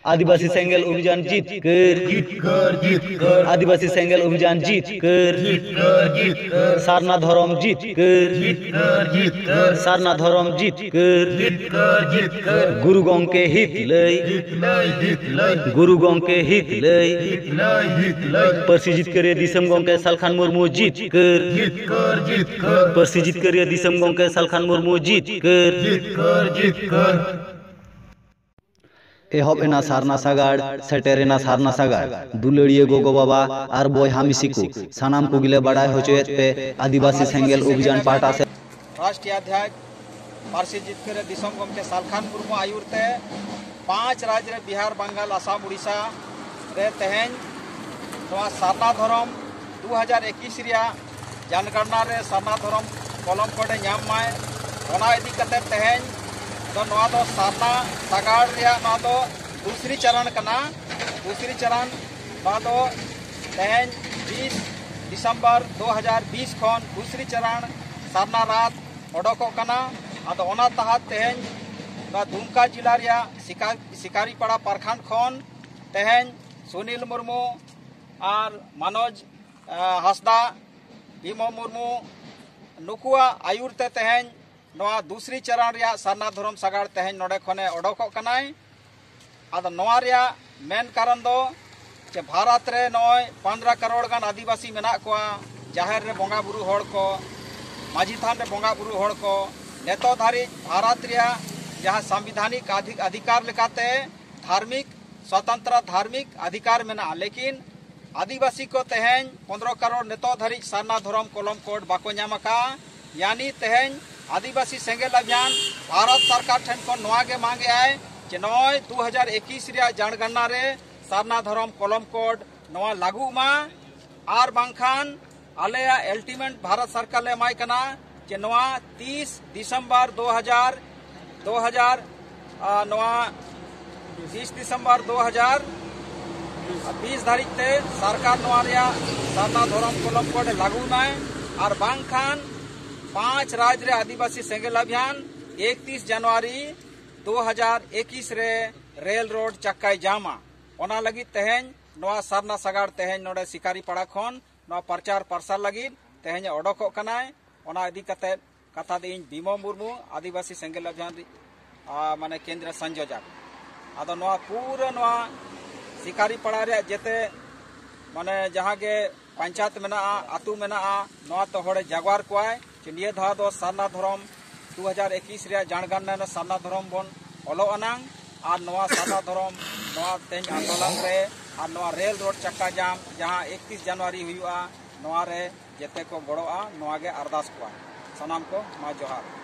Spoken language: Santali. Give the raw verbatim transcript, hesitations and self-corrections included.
ᱟᱹᱫᱤᱵᱟᱹᱥᱤ ᱥᱮᱸᱜᱮᱞ ᱚᱵᱷᱤᱡᱟᱱ ᱡᱤᱛᱠᱟᱹᱨ᱾ ᱡᱤᱛᱠᱟᱹᱨ, ᱡᱤᱛᱠᱟᱹᱨ᱾ ᱟᱹᱫᱤᱵᱟᱹᱥᱤ ᱥᱮᱸᱜᱮᱞ ᱚᱵᱷᱤᱡᱟᱱ ᱡᱤᱛᱠᱟᱹᱨ᱾ ᱡᱤᱛᱠᱟᱹᱨ, ᱡᱤᱛᱠᱟᱹᱨ᱾ ᱥᱟᱨᱱᱟ ᱫᱷᱚᱨᱚᱢ ᱡᱤᱛᱠᱟᱹᱨ᱾ ᱡᱤᱛᱠᱟᱹᱨ, ᱡᱤᱛᱠᱟᱹᱨ᱾ ᱥᱟᱨᱱᱟ ᱫᱷᱚᱨᱚᱢ ᱡᱤᱛᱠᱟᱹᱨ᱾ ᱡᱤᱛᱠᱟᱹᱨ, ᱡᱤᱛᱠᱟᱹᱨ᱾ ᱜᱩᱨᱩ ᱜᱚᱢᱠᱮ ᱦᱤᱛ ᱞᱟᱹᱭ᱾ ᱦᱤᱛ ᱞᱟᱹᱭ, ᱦᱤᱛ ᱞᱟᱹᱭ᱾ ᱜᱩᱨᱩ ᱜᱚᱢᱠᱮ ᱦᱤᱛ ᱞᱟᱹᱭ᱾ ᱦᱤᱛ ᱞᱟᱹᱭ, ᱦᱤᱛ ᱞᱟᱹᱭ᱾ ᱯᱟᱹᱨᱥᱤ ᱡᱤᱛᱠᱟᱹᱨᱤᱭᱟᱹ ᱫᱤᱥᱚᱢ ᱜᱚᱢᱠᱮ ᱥᱟᱞᱠᱷᱟᱱ ᱢᱩᱨᱢᱩ ᱡᱤᱛᱠᱟᱹᱨ᱾ ᱡᱤᱛᱠᱟᱹᱨ, ᱡᱤᱛᱠᱟᱹᱨ᱾ ᱯᱟᱹᱨᱥᱤ ᱡᱤᱛᱠᱟᱹᱨᱤᱭᱟᱹ ᱫᱤᱥᱚᱢ ᱜᱚᱢᱠᱮ ᱥᱟᱞᱠᱷᱟᱱ ᱢᱩᱨᱢᱩ ᱡᱤᱛᱠᱟᱹᱨ᱾ ᱡᱤᱛᱠᱟᱹᱨ, ᱡᱤᱛᱠᱟᱹᱨ᱾ ᱮᱦᱚᱵ ᱮᱱᱟ ᱥᱟᱨᱱᱟ ᱥᱟᱜᱟᱲ, ᱥᱮᱴᱮᱨ ᱮᱱᱟ ᱥᱟᱨᱱᱟ ᱥᱟᱜᱟᱲ᱾ ᱫᱩᱞᱟᱹᱲᱤᱭᱟᱹ ᱜᱚᱜᱚ ᱵᱟᱵᱟ ᱟᱨ ᱵᱚᱭᱦᱟ ᱢᱤᱥᱤ ᱠᱚ, ᱥᱟᱱᱟᱢ ᱠᱚᱜᱮᱞᱮ ᱵᱟᱰᱟᱭ ᱦᱚᱪᱚᱭᱮᱫ ᱯᱮ ᱟᱹᱫᱤᱵᱟᱹᱥᱤ ᱥᱮᱸᱜᱮᱞ ᱚᱵᱷᱤᱡᱟᱱ ᱯᱟᱦᱴᱟ ᱥᱮᱫ᱾ ᱨᱟᱥᱴᱨᱤᱭᱚ ᱚᱫᱷᱭᱟᱭ ᱯᱟᱹᱨᱥᱤ ᱡᱤᱛᱠᱟᱹᱨᱤᱭᱟᱹ ᱫᱤᱥᱚᱢ ᱜᱚᱢᱠᱮ ᱥᱟᱞᱠᱷᱟᱱ ᱢᱩᱨᱢᱩ ᱟᱹᱭᱩᱨ ᱛᱮ ᱯᱟᱸᱪ ᱨᱟᱡᱽ ᱨᱮ ᱵᱤᱦᱟᱨ, ᱵᱟᱝᱜᱟᱞ, ᱟᱥᱟᱢ, ᱩᱲᱤᱥᱥᱟ ᱨᱮ ᱛᱮᱦᱮᱧ ᱱᱚᱣᱟ ᱥᱟᱨᱱᱟ ᱫᱷᱚᱨᱚᱢ ᱫᱩ ᱦᱟᱡᱟᱨ ᱮᱠᱩᱥ ᱨᱮᱭᱟᱜ ᱡᱟᱱᱜᱟᱲᱱᱟ ᱨᱮ ᱥᱟᱨᱱᱟ ᱫᱷᱚᱨᱚᱢ ᱠᱚᱞᱚᱢ ᱠᱳᱰ ᱮ ᱧᱟᱢ ᱢᱟᱭ, ᱚᱱᱟ ᱤᱫᱤ ᱠᱟᱛᱮ ᱛᱮᱦᱮᱧ ᱫᱚ ᱱᱚᱣᱟ ᱫᱚ ᱥᱟᱨᱱᱟ ᱥᱟᱜᱟᱲ ᱨᱮᱭᱟᱜ ᱱᱚᱣᱟ ᱫᱚ ᱫᱩᱥᱨᱤ ᱪᱟᱨᱟᱱ ᱠᱟᱱᱟ᱾ ᱫᱩᱥᱨᱤ ᱪᱟᱨᱟᱱ ᱱᱚᱣᱟ ᱫᱚ ᱛᱮᱦᱮᱧ ᱵᱤᱥ ᱰᱤᱥᱮᱢᱵᱚᱨ ᱫᱩ ᱦᱟᱡᱟᱨ ᱵᱤᱥ ᱠᱷᱚᱱ ᱫᱩᱥᱨᱤ ᱪᱟᱨᱟᱱ ᱥᱟᱨᱱᱟ ᱨᱟᱛ ᱚᱰᱚᱠᱚᱜ ᱠᱟᱱᱟ᱾ ᱟᱫᱚ ᱚᱱᱟ ᱛᱟᱦᱟᱛ ᱛᱮᱦᱮᱧ ᱱᱚᱣᱟ ᱫᱩᱢᱠᱟ ᱡᱮᱞᱟ ᱨᱮᱭᱟᱜ ᱥᱤᱠᱟ-, ᱥᱤᱠᱟᱨᱤᱯᱟᱲᱟ ᱯᱨᱚᱠᱷᱚᱸᱰ ᱠᱷᱚᱱ ᱛᱮᱦᱮᱧ ᱥᱩᱱᱤᱞ ᱢᱩᱨᱢᱩ ᱟᱨ ᱢᱟᱱᱳᱡᱽ, ᱟᱸ, ᱦᱟᱸᱥᱫᱟ, ᱵᱷᱤᱢᱚ ᱢᱩᱨᱢᱩ, ᱱᱩᱠᱩᱣᱟᱜ ᱟᱹᱭᱩᱨ ᱛᱮ ᱛᱮᱦᱮᱧ ᱱᱚᱣᱟ ᱫᱩᱥᱨᱤ ᱪᱟᱨᱟᱱ ᱨᱮᱭᱟᱜ ᱥᱟᱨᱱᱟ ᱫᱷᱚᱨᱚᱢ ᱥᱟᱜᱟᱲ ᱛᱮᱦᱮᱧ ᱱᱚᱰᱮ ᱠᱷᱚᱱᱮ ᱚᱰᱚᱠᱚᱜ ᱠᱟᱱᱟᱭ᱾ ᱟᱫᱚ ᱱᱚᱣᱟ ᱨᱮᱭᱟᱜ ᱢᱮᱱ ᱠᱟᱨᱚᱱ ᱫᱚ ᱡᱮ ᱵᱷᱟᱨᱚᱛ ᱨᱮ ᱱᱚᱜᱼᱚᱭ ᱯᱚᱱᱨᱚ ᱠᱟᱨᱳᱲ ᱜᱟᱱ ᱟᱹᱫᱤᱵᱟᱹᱥᱤ ᱢᱮᱱᱟᱜ ᱠᱚᱣᱟ, ᱡᱟᱦᱮᱨ ᱨᱮ ᱵᱚᱸᱜᱟ ᱵᱩᱨᱩ ᱦᱚᱲ ᱠᱚ, ᱢᱟᱹᱡᱷᱤ ᱛᱷᱟᱱ ᱨᱮ ᱵᱚᱸᱜᱟ ᱵᱩᱨᱩ ᱦᱚᱲ ᱠᱚ, ᱱᱤᱛᱚᱜ ᱫᱷᱟᱹᱨᱤᱡ ᱵᱷᱟᱨᱚᱛ ᱨᱮᱭᱟᱜ ᱡᱟᱦᱟᱸ ᱥᱟᱝᱵᱤᱫᱷᱟᱱᱤᱠ ᱟᱫᱷᱤ-, ᱚᱫᱷᱤᱠᱟᱨ ᱞᱮᱠᱟᱛᱮ ᱫᱷᱟᱨᱢᱤᱠ ᱥᱚᱛᱚᱱᱛᱨᱚ ᱫᱷᱟᱨᱢᱤᱠ ᱚᱫᱷᱤᱠᱟᱨ ᱢᱮᱱᱟᱜᱼᱟ, ᱞᱮᱠᱤᱱ ᱟᱹᱫᱤᱵᱟᱹᱥᱤ ᱠᱚ ᱛᱮᱦᱮᱧ ᱯᱚᱱᱨᱚ ᱠᱟᱨᱳᱲ ᱱᱤᱛᱚᱜ ᱫᱷᱟᱹᱨᱤᱡ ᱥᱟᱨᱱᱟ ᱫᱷᱚᱨᱚᱢ ᱠᱚᱞᱚᱢ ᱠᱳᱰ ᱵᱟᱠᱚ ᱧᱟᱢ ᱟᱠᱟᱫᱼᱟ᱾ ᱭᱟᱱᱤ ᱛᱮᱦᱮᱧ ᱟᱹᱫᱤᱵᱟᱹᱥᱤ ᱥᱮᱸᱜᱮᱞ ᱚᱵᱷᱤᱭᱟᱱ ᱵᱷᱟᱨᱚᱛ ᱥᱚᱨᱠᱟᱨ ᱴᱷᱮᱱ ᱠᱷᱚᱱ ᱱᱚᱣᱟ ᱜᱮ ᱢᱟᱜ ᱮᱫᱟᱭ ᱡᱮ ᱱᱚᱜᱼᱚᱭ ᱫᱩ ᱦᱟᱡᱟᱨ ᱮᱠᱩᱥ ᱨᱮᱭᱟᱜ ᱡᱟᱱᱜᱟᱲᱱᱟ ᱨᱮ ᱥᱟᱨᱱᱟ ᱫᱷᱚᱨᱚᱢ ᱠᱚᱞᱚᱢ ᱠᱳᱰ ᱱᱚᱣᱟ ᱞᱟᱹᱜᱩᱜ ᱢᱟ, ᱟᱨ ᱵᱟᱝᱠᱷᱟᱱ ᱟᱞᱮᱭᱟᱜ ᱟᱞᱴᱤᱢᱮᱴ ᱵᱷᱟᱨᱚᱛ ᱥᱚᱨᱠᱟᱨ ᱞᱮ ᱮᱢᱟᱭ ᱠᱟᱱᱟ ᱡᱮ ᱱᱚᱣᱟ ᱛᱤᱥ ᱰᱤᱥᱮᱢᱵᱚᱨ ᱫᱩ ᱦᱟᱡᱟᱨ, ᱫᱩ ᱦᱟᱡᱟᱨ, ᱟᱨ ᱱᱚᱣᱟ ᱛᱤᱥ ᱰᱤᱥᱮᱢᱵᱚᱨ ᱫᱩ ᱦᱟᱡᱟᱨ ᱵᱤᱥ ᱫᱷᱟᱹᱨᱤᱡ ᱛᱮ ᱥᱚᱨᱠᱟᱨ ᱱᱚᱣᱟ ᱨᱮᱭᱟᱜ ᱥᱟᱨᱱᱟ ᱫᱷᱚᱨᱚᱢ ᱠᱚᱞᱚᱢ ᱠᱳᱰ ᱞᱟᱹᱜᱩᱭ ᱢᱟᱭ, ᱟᱨ ᱵᱟᱝᱠᱷᱟᱱ ᱯᱟᱸᱪ ᱨᱟᱡᱽ ᱨᱮ ᱟᱹᱫᱤᱵᱟᱹᱥᱤ ᱥᱮᱸᱜᱮᱞ ᱚᱵᱷᱤᱭᱟᱱ ᱮᱠᱛᱤᱥ ᱡᱟᱱᱩᱣᱟᱨᱤ ᱫᱩ ᱦᱟᱡᱟᱨ ᱮᱠᱤᱥ ᱨᱮ ᱨᱮᱞ ᱨᱳᱰ ᱪᱟᱠᱟᱭ ᱡᱟᱢᱟ, ᱚᱱᱟ ᱞᱟᱹᱜᱤᱫ ᱛᱮᱦᱮᱧ ᱱᱚᱣᱟ ᱥᱟᱨᱱᱟ ᱥᱟᱜᱟᱲ ᱛᱮᱦᱮᱧ ᱱᱚᱰᱮ ᱥᱤᱠᱟᱨᱤ ᱯᱟᱲᱟ ᱠᱷᱚᱱ ᱱᱚᱣᱟ ᱯᱨᱚᱪᱟᱨ ᱯᱟᱨᱥᱟᱞ ᱞᱟᱹᱜᱤᱫ ᱛᱮᱦᱮᱧ ᱮ ᱚᱰᱚᱠᱚᱜ ᱠᱟᱱᱟᱭ᱾ ᱚᱱᱟ ᱤᱫᱤ ᱠᱟᱛᱮ ᱠᱟᱛᱷᱟ ᱫᱚ ᱤᱧ ᱵᱤᱢᱚᱞ ᱢᱩᱨᱢᱩ, ᱟᱹᱫᱤᱵᱟᱹᱥᱤ ᱥᱮᱸᱜᱮᱞ ᱚᱵᱷᱤᱭᱟᱱ ᱨᱤ-, ᱟ, ᱢᱟᱱᱮ ᱠᱮᱱᱫᱨᱚ ᱥᱚᱝᱡᱳᱡᱚᱠ᱾ ᱟᱫᱚ ᱱᱚᱣᱟ ᱯᱩᱨᱟᱹ ᱱᱚᱣᱟ ᱥᱤᱠᱟᱨᱤ ᱯᱟᱲᱟ ᱨᱮᱭᱟᱜ ᱡᱮᱛᱮ ᱢᱟᱱᱮ ᱡᱟᱦᱟᱸ ᱜᱮ ᱯᱚᱧᱪᱟᱭᱮᱛ ᱢᱮᱱᱟᱜᱼᱟ, ᱟᱹᱛᱩ ᱢᱮᱱᱟᱜᱼᱟ, ᱱᱚᱣᱟ ᱛᱚ ᱦᱚᱲᱮ ᱡᱟᱜᱣᱟᱨ ᱠᱚᱣᱟᱭ ᱡᱮ ᱱᱤᱭᱟᱹ ᱫᱷᱟᱣ ᱫᱚ ᱥᱟᱨᱱᱟ ᱫᱷᱚᱨᱚᱢ ᱫᱩ ᱦᱟᱡᱟᱨ ᱮᱠᱤᱥ ᱨᱮᱭᱟᱜ ᱡᱟᱱᱜᱟᱱᱱᱟ ᱥᱟᱨᱱᱟ ᱫᱷᱚᱨᱚᱢ ᱵᱚᱱ ᱚᱞᱚᱜ ᱟᱱᱟᱝ ᱟᱨ ᱱᱚᱣᱟ ᱥᱟᱨᱱᱟ ᱫᱷᱚᱨᱚᱢ ᱱᱚᱣᱟ ᱛᱮᱦᱮᱧ ᱟᱱᱫᱳᱞᱚᱱ ᱨᱮ ᱟᱨ ᱱᱚᱣᱟ ᱨᱮᱞ ᱨᱳᱰ ᱪᱟᱠᱟ ᱡᱟᱢ ᱡᱟᱦᱟᱸ ᱮᱠᱛᱤᱥ ᱡᱟᱱᱩᱣᱟᱨᱤ ᱦᱩᱭᱩᱜᱼᱟ, ᱱᱚᱣᱟ ᱨᱮ ᱡᱮᱛᱮ ᱠᱚ ᱜᱚᱲᱚᱜᱼᱟ, ᱱᱚᱣᱟ ᱜᱮ ᱟᱨᱫᱟᱥ ᱠᱚᱣᱟ᱾ ᱥᱟᱱᱟᱢ ᱠᱚ ᱢᱟ ᱡᱚᱦᱟᱨ᱾